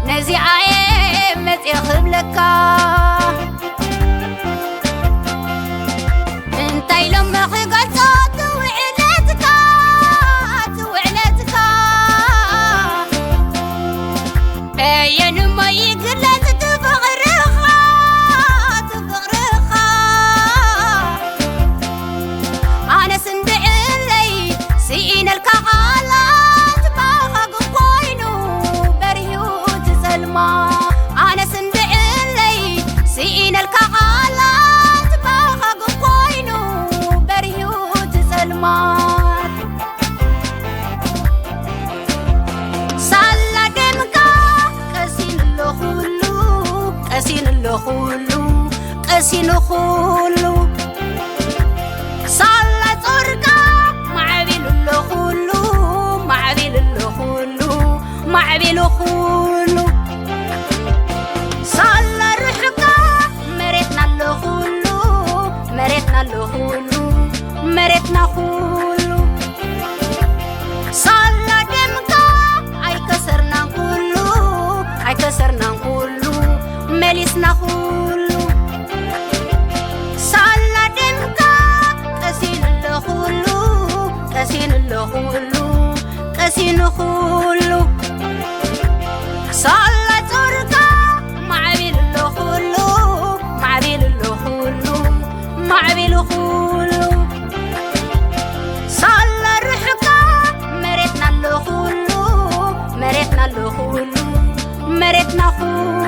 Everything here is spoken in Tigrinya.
ነዚኣ እየ መፅየ ክብለካ። እንታይ ኢሎም ክገልጾ ትውዕለትካ፣ ትውዕለትካ? ኣየንሞ ይግለጽ ትፍቕርኻ፣ ትፍቕርኻ? ኣነስ እንድዕለይ ስኢነልካ ቃላት ባኻግ ኮይኑ በሪሁ ትጸልማ። ኣነስ እንድዕለይ ስኢነልካ ቃላት ባኻግ ኮይኑ በሪሁ ትጸልማ። ሳላ ደምካ ቀሲኑ ኣለኹሉ፣ ቀሲኑ ኣለኹሉ፣ ቀሲኑ ኩሉ። ሳላ ጾርካ ማዕቢሉ ኣለኹሉ፣ ማዕቢሉ ኣለኹሉ፣ ማዕቢሉ ኩሉ። ሳላ ርሑካ መሬትና ኣለኹሉ፣ መሬትና ኣለኹሉ፣ መሬትና ኩሉ። ሳላ ደምካ ኣይከሰርናን ኩሉ፣ ኣይከሰርናን ኩሉ፣ መሊስና ኩሉ። ሳላ ደምካ ቀሲኑ ኣለኹሉ፣ ቀሲኑ ኣለኹሉ፣ ቀሲኑ ኩሉ። ሳላ ጾርካ ማዕቢሉ ኣለኹሉ፣ ማዕቢሉ ኣለኹሉ፣ ማዕቢሉ ኩሉ። ሳላ ርሑካ መሬትና ኣለኹሉ፣ መሬትና ኣለኹሉ፣ መሬትና ኩሉ።